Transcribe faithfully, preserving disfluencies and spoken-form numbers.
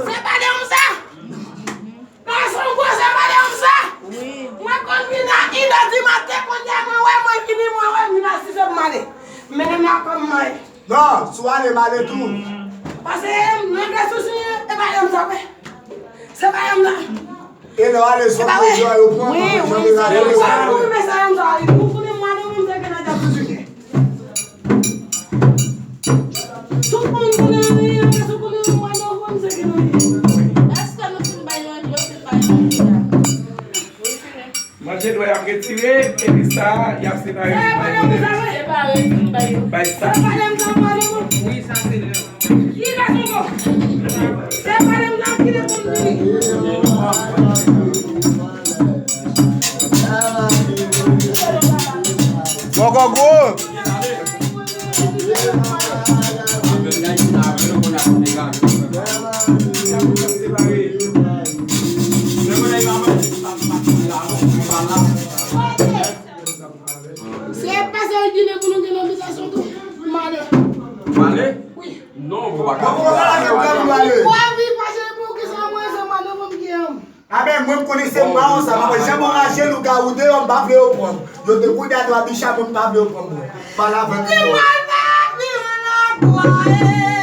Se pa de yon sa. Gason gwo se pa de yon sa. Wi. Mwen konn vin a inè di maten, kounye a mwen wè mwen vini, mwen wè vin a sis è m ale. Men m la kòm mwen. Non, si w ale, m ale tou. Paske nan de sousi, e pa yon sa vre. Se pa yon la. E lè w ale, se pa vre. Wi, wi, se pa yon sa. Ou men sa yon sa, ou konnen mwen nou menm se ke nan de sousi. Tout moun konnen anyen, anyen, se konnen mwa novanm se gen anyen. Èske nou fin bay yo, yo fin bay yo deja? Wi, fini. Manje dwa y ap retire, epi sa, y ap separe. Separe, fin bay yo. Bay sa. Separe m nan mwa novanm. Wi, sa se lè. Ki gason bon? Separe m nan ki dekonn vini. Poko gwo. Se pase yon ginen pou nou gen nan bitasyon tou. M ale. M ale? Wi. Non, papa. Papa, papa, papa, papa. Papa, vi fache pou ki sa mwen se mwa novanm ki an. A ben, mwen, m konnen se mwa sa, mwen, jan mwen raje lougawou deyò, m pa vle yo pran m. Yo te kou dèyè dwa bicha, mwen, m pa vle yo pran m, mwen. Pale avèk yo. Di mwen pa vle yo nan bwa, eh.